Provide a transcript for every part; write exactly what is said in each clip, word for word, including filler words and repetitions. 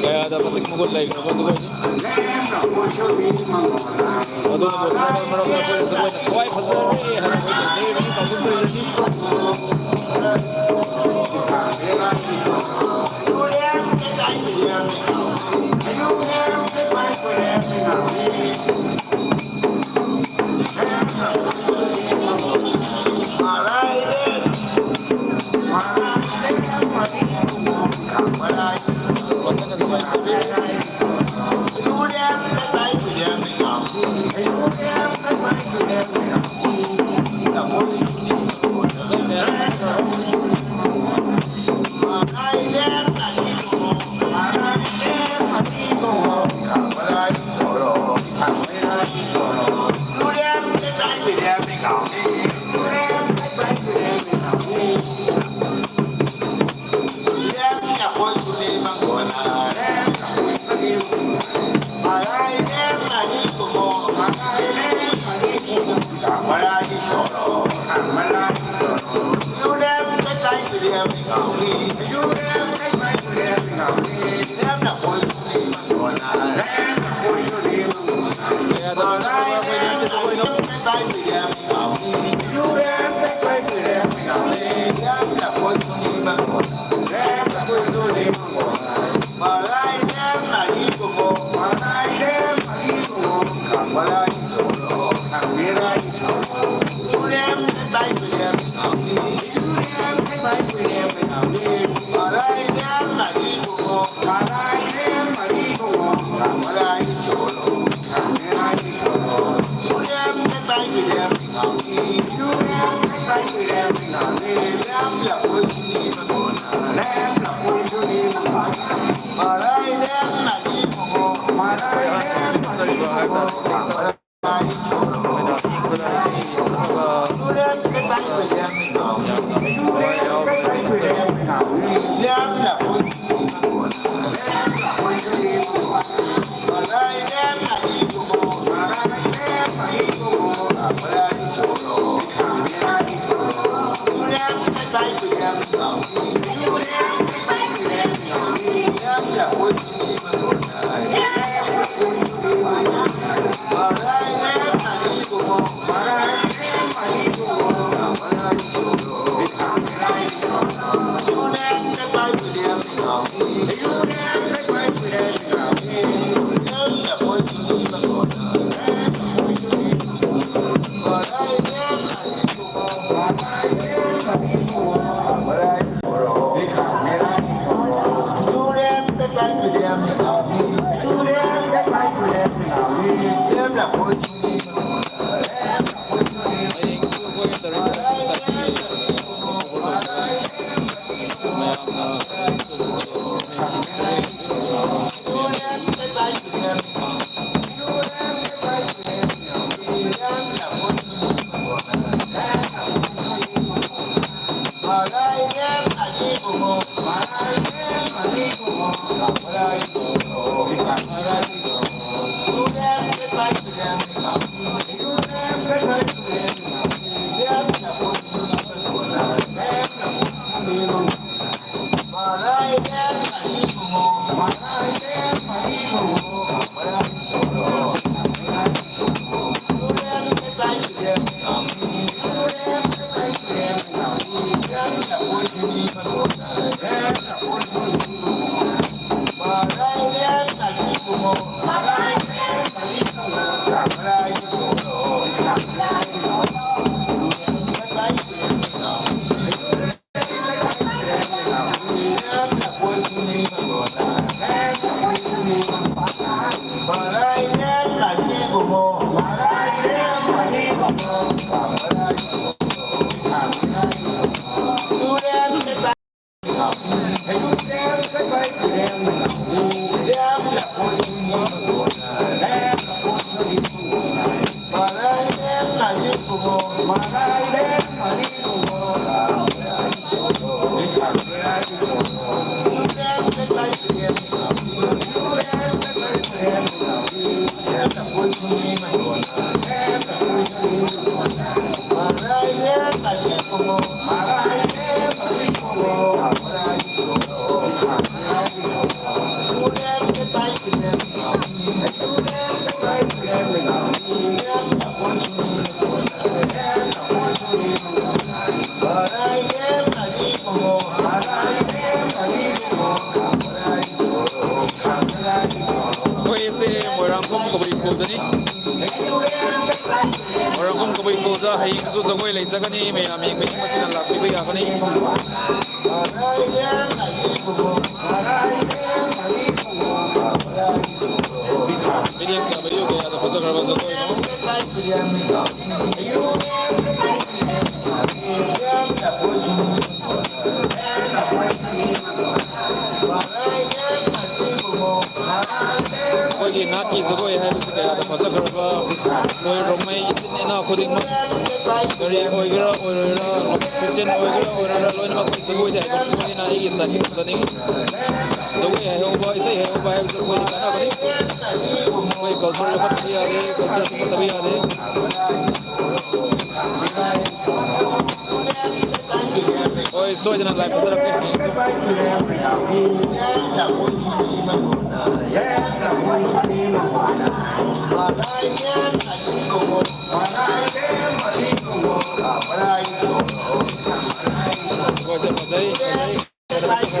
Kaya da matik magun lei kara zagoi ni. Adu bu tribal maram na koi zagoi na koi phasa re hana koi zagoi ni sa zagoi ni. Koi se Moirangkhum kabui kho da ni. Moirangkhum kabui kho da hei kazu zagoi lei zagani mei na mei mei masina lak pi bai ya kani. Medium ka video kaya da pasa karba zagoi no. Koi ki nat ki zagoi hai bisi kaya da pasa karba. Koi romei isin ni na khuding ma. Gari oigara oirara, Christian oigara oirara, loi na koi zagoi de koi na iki sa ki da ni. Zagoi hai ho ba, isei hai ho ba, hai zagoi ni kana ba ni. Koi culture yo khat tabi ya de, culture khat tabi ya de. Oi, soidana lai pasarap ni. Oi, se pasai, pasai.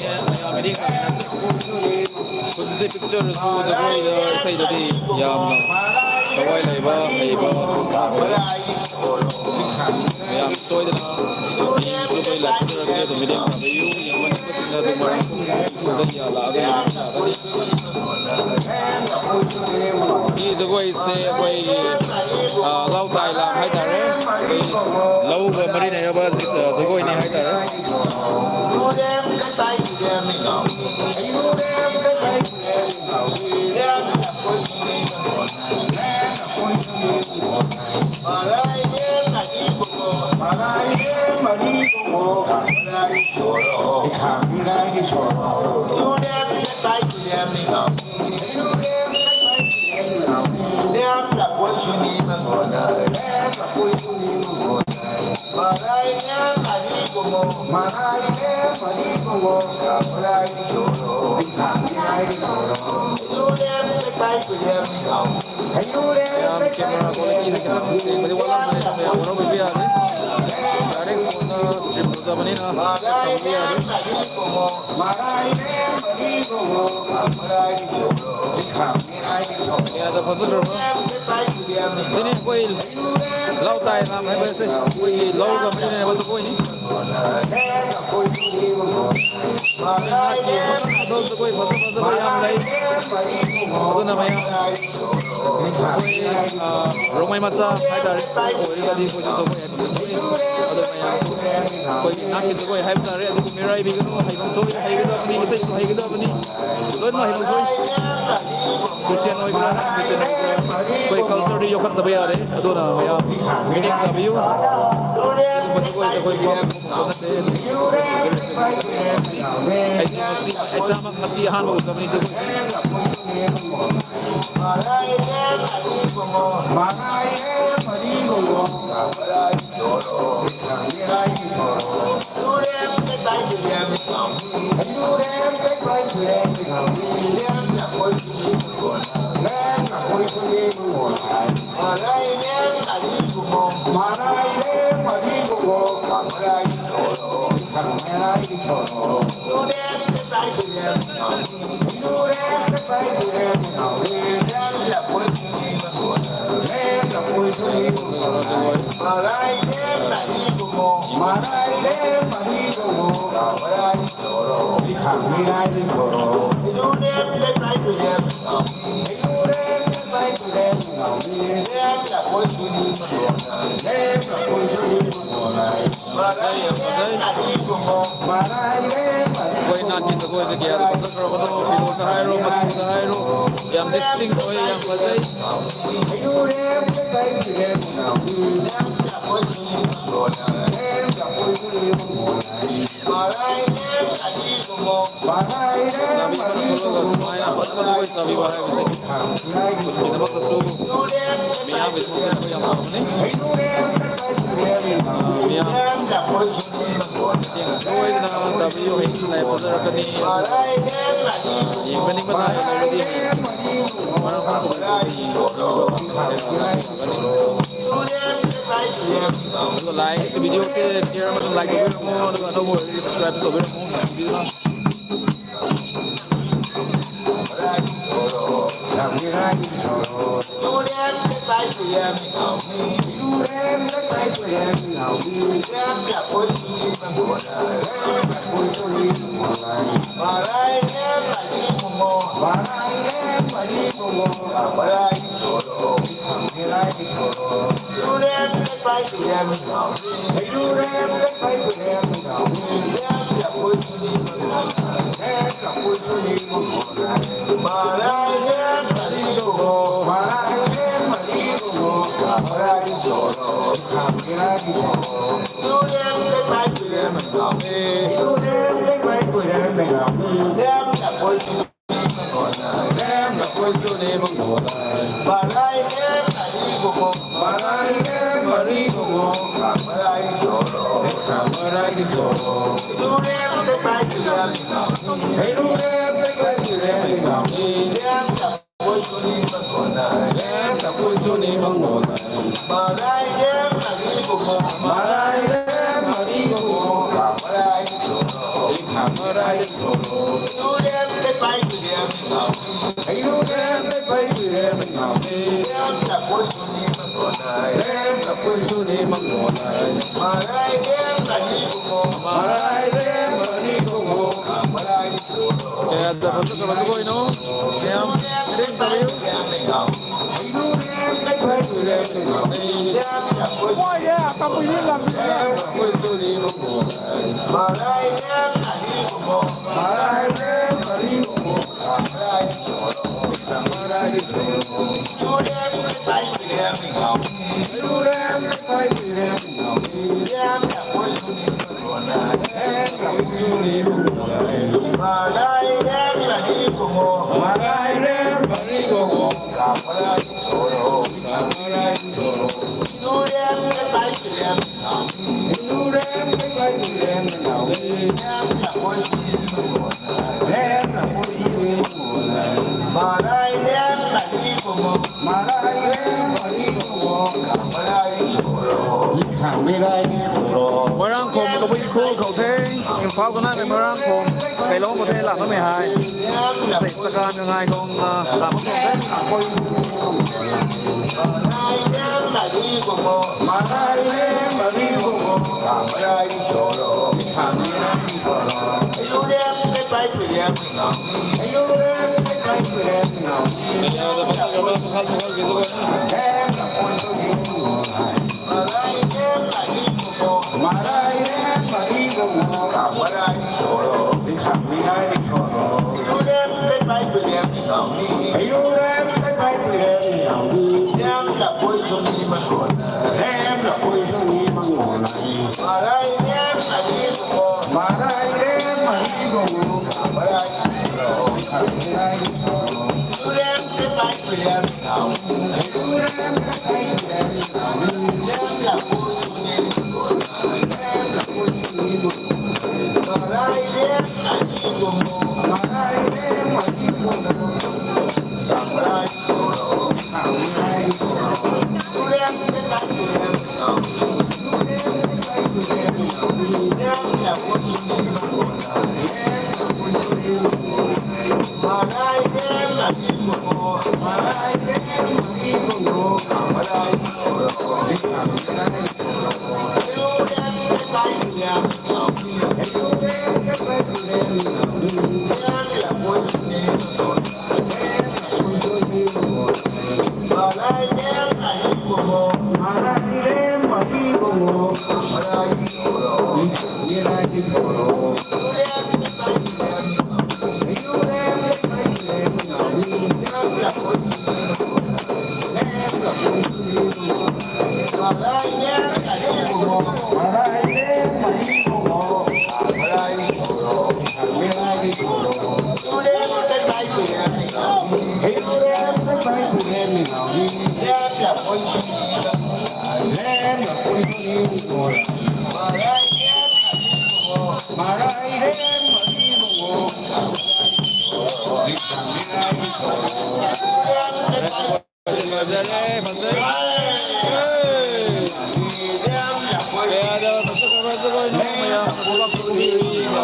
ni, mayam meeting ka na se. Khun se picture su zagoi da sei da di yamna. Kawai lei ba, hei ba, kawai. Mayam soi da na. Ni su bai la picture ka da meeting ka yu, yam man ka sing na du mar. Khun da ya la ga, ya la ga ni. Ni zagoi se, koi, ah, lau tai lam hai ta re. Koi lau ga mari nei ba, ah, zagoi ni hai ta re. Mayam camera quality se khitang seng madi wala mei mei wala mei bi a de. Direct phone na stream tu ta bani na. Sam bi a de. Ya da fazla ro. Sini koi lau tai na mai ba se. Koi lau ga mani na ba se koi ni. Naki, dol tu koi fasa fasa koi yam lei. Adu na maya. Koi, ah, Rongmei masa, hai ta re. Koi ri ka di koi tu koi. Adu maya. Koi naki tu koi hai ta re. Adu mirai bi kanu, hai bang toi, hai ka da ni, sai hai ka da ni. Lon ma hai bang toi. Christian oi kra, Christian oi kra. Koi culture di yo khat ta ba ya re. Adu na maya. Meaning ta bi yo. Sini koi koi sa koi koi. Aisa mak, aisa mak, aisa han mak, usap ni se. Koi na ki sa koi sa kia, sa kro ko, filo sa hai ro, machu sa hai ro, yam distinct oi, yam fazai. Sabi mana tholo ga smai na, mana mana koi sabi ba hai ko se. Ina ba ka su. Miyam bi thong se ko yam ni. Ah, miyam. Tiang soi na, tabi yo hei sunai pa zara kani. Ying kani mana ya lagi. Mana ko ko. Like video se share, like, subscribe to. Marai le mari gungo. Marai soro. Marai di soro. Lu rem te pai pi rem. Hei lu rem te pai pi rem. Rem ta pui suni bang go na. Rem ta pui suni bang go na. Marai le mari gungo. Marai le mari gungo. Marai soro. Marai di soro. Lu rem te pai pi rem. Hei lu rem te pai pi rem. Rem ta pui suni bang go na. Rem ta pui suni bang go na. Marai le mari gungo. Marai le mari gungo. Marai soro. Eh, da pasa ka pasa koi no. Em, ring ta liu. Oi, ya, ka pui ni lam si ya. Moirang khum kabui khu khou the, Imphal khou nai mei Moirang khum, kailong khou the lam mei hei. Sei sakan ngai gong na lam khum the.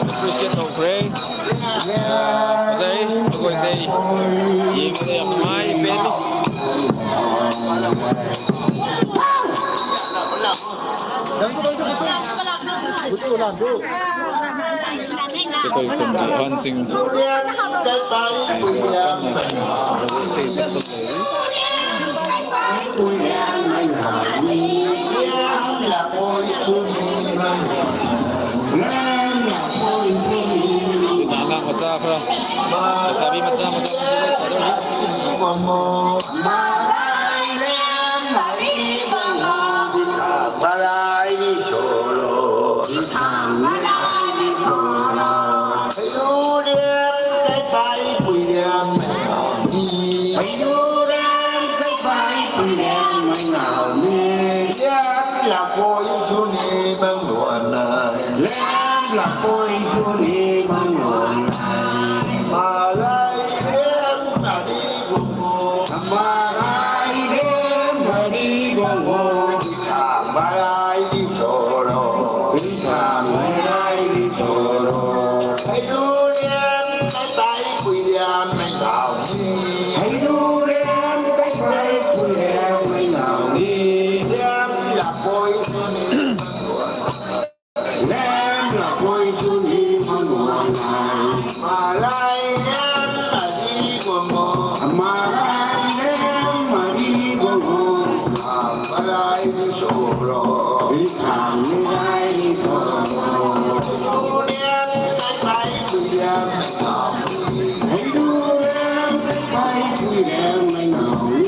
Appreciate tou kre. Zai, koi zai. Ying zai apmai pen. Sikoi kum di han sing. Sing kan na. Sei sing kum di. Tina ngang masa khra. Masa bi macha macha macha sa do. Marai ni soro, marai ni soro. Ayu riam kai pai pui riam mai nau ni. Ayu riam kai pai pui riam mai bang luan nai. Lam lapui suni bang luan nai. Marai lam mari guang o. Marai lam mari guang o. Marai di soro. Marai di soro. Hei lu lam kai pai pui lam mei gau ni. Hei lu lam kai pai pui lam mei gau ni. Lam lapui suni bang luan nai. Lam lapui suni bang luan nai. Marai lam mari guang o. Marai lam mari guang o. Marai di soro. Marai di soro. Lu lam kai pai pui lam mei gau ni. Hei lu lam kai pai pui lam mei gau ni.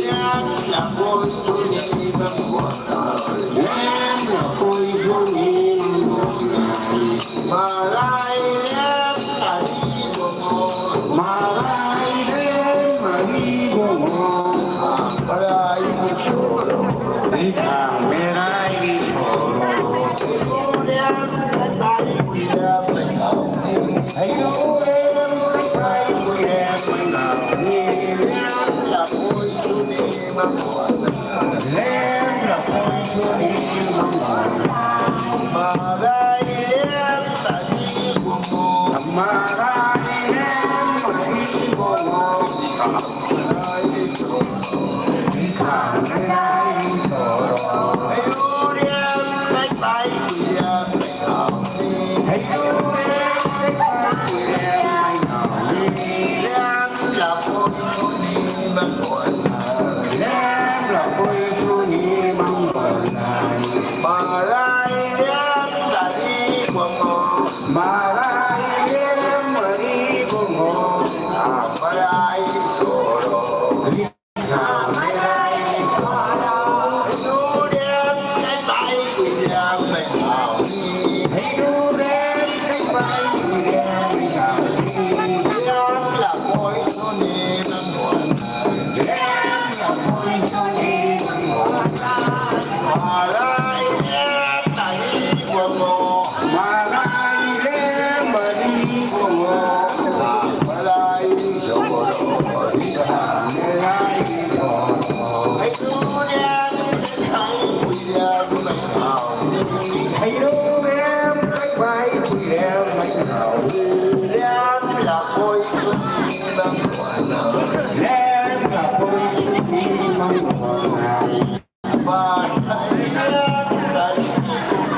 Lam lapui suni bang luan nai. Lam lapui suni bang luan nai. Marai lam mari guang o. Marai lam mari guang o. Marai di soro. Di khang marai di soro. Lu lam kai pai pui lam mei gau ni. Hei lu lam kai pai pui lam mei gau ni. Lam lapui suni bang luan nai. Lam lapui suni bang luan nai. Marai lam mari guang o. Marai lam mari guang o. Marai di soro. Di khang marai di soro. Hei lu lam kai pai pui lam mei gau ni. Hei lu lam kai pai pui lam mei gau ni. Lam lapui suni bang luan nai. Lam lapui suni bang luan nai. Marai lam mari guang o. Marai lam mari guang o. Marai di soro. Marai di soro. Lu lam kai pai pui lam mei gau ni. Hei lu lam kai pai pui lam mei gau ni. Lam lapui suni bang luan nai. Lam lapui suni bang luan nai. Marai lam mari guang o. Marai lam mari guang o. Marai di soro. Marai di soro. Hei lu lam kai pai pui lam mei gau ni. Hei lu lam kai pai pui lam mei gau ni. Lam lapui suni bang luan nai. Lam lapui suni bang luan nai. Marai lam mari guang o.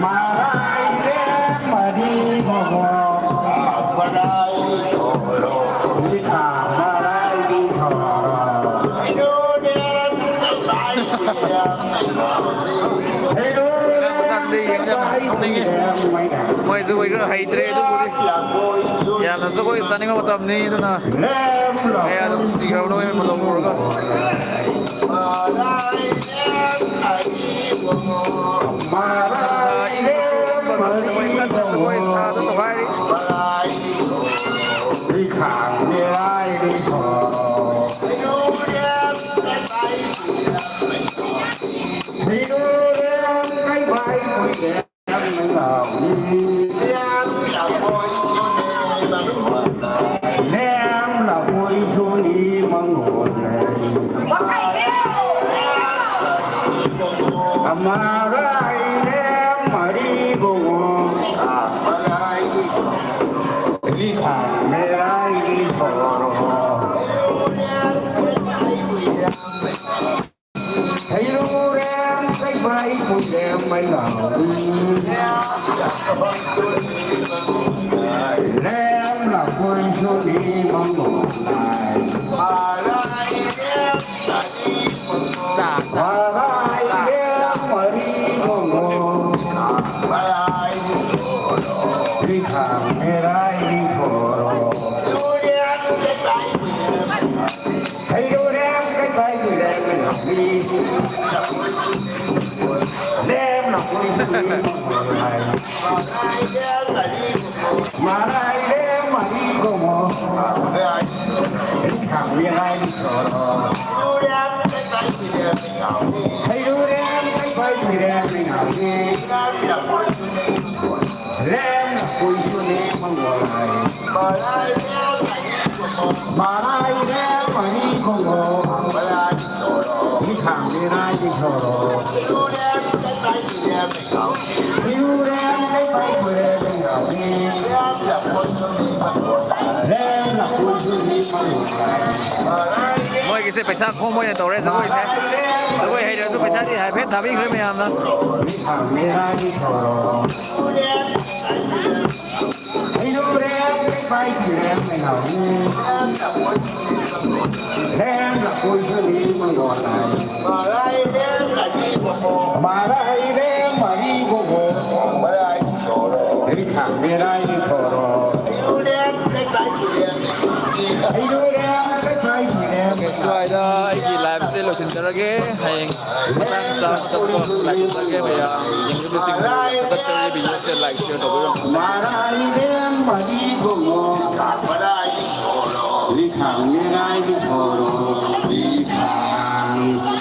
Marai lam mari guang o. Marai di soro. Di khang marai di soro. Hei lu lam kai pai pui lam mei gau ni. Mei zu wei ga hei tre tu bu di. Ya na zu koi sani ga matam ni tu na. Lam lapui. Ya na si ga lo ma lo ga. Marai lam mari guang o. Di khang marai di soro. Hei lu lam kai pai pui lam mei gau ni. Lam lapui suni bang luan nai. Marai lam mari guang o. Di khang marai di soro. Hei lu lam kai pai pui lam mei gau ni. Lam lapui suni bang luan nai. Marai lam mari guang o. Di khang marai di soro. Hei lu lam kai pai pui lam mei gau ni. Lam lapui suni bang luan nai. Marai lam mari guang o. Di khang marai di soro. Hei lu lam kai Pai pui rem mei ngau ni. Rem na pui sw ni mang guay. Marai rem mari kung o. Mi khang ni rai di khou ro. Hiu rem tei pai pui rem mei ngau ni. Rem na pui sw ni mang guay. Moi kise paisa khou moi na tau re, zagui se. Zagui hei ra tu paisa di hai phet tha bing khrui mei am na. Marai rem mari kung o. Marai rem mari kung o. Marai soro. Ri khang ni rai ni soro. Suai da, aiki live se lou sin tarage. Hei, matang sa matang ko like tarage mei ya. Yang tu sing, kata chari video se like share tau bam. Marai rem mari kung o. Marai soro. Ri khang ni rai ni soro. Ri khang.